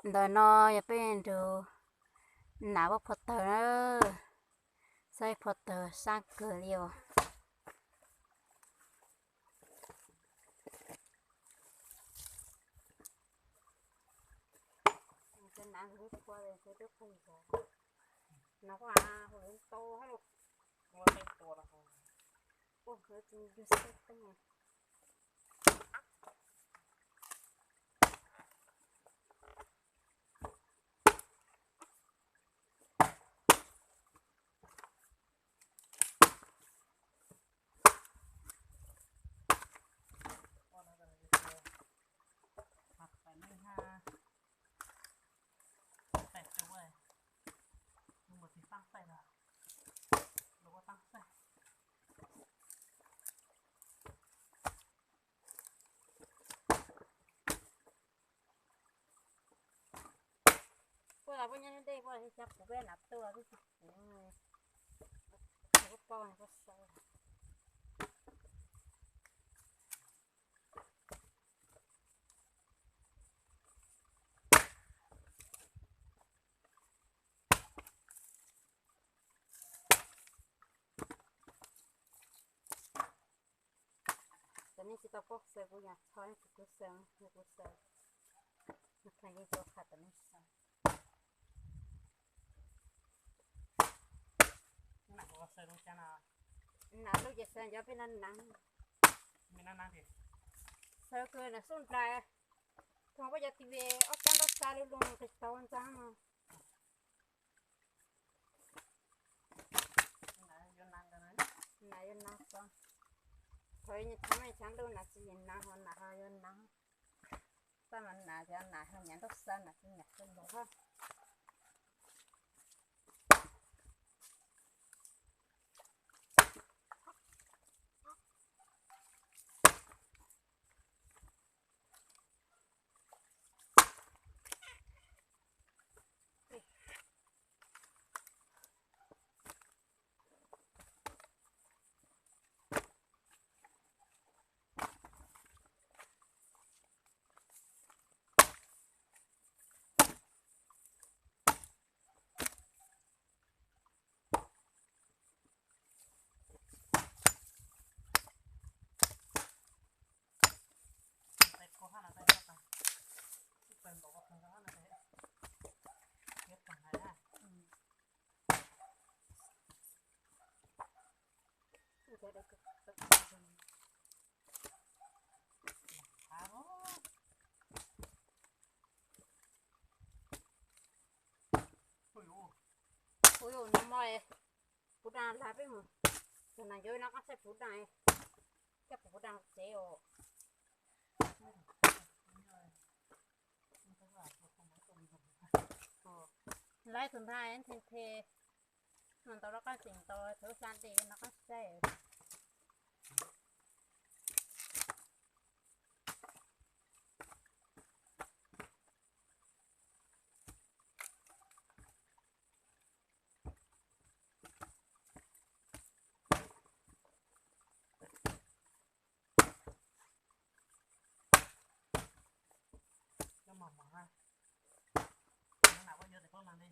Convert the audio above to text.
Ntawm no yog peb nrug nas ua phua tawg na, saib phua tawg sab kawg li os. Puab los puab nyob deb, puab xyav puv peb nas tuaj, twb tsis puv, puab paub puab xav. Cov nej tsis tau paub xaws, kuv yog txhob kuv xaws, kuv xaws, thaij yeej tsis qha tom nej xaws. Nas lub ces xaws nco peb nas, xaws kawg nas xub nplaim, thaum puab cov T V ob sab ntaub xab lub lub qis tau ntxaab no. Nas yuav nas, thaum ib nyuag tshav ntuj nas tsis nyiam nas, ho nas ho yuav nas. Tab mas nas cov nas ho nyav ntaub xab nas tsis nyiam kawg nkaus hab. Ui, no mo, puv daj lag peb mus, tug nas yuav no koj saib puv daj, coj puv daj tsev os. Laib tug ntag, nthe nthe, no ntau rov qab tseem ntau, thaum xya ntej no qab saib. Cov mos mos na, nas puab yuav tes koj mas li.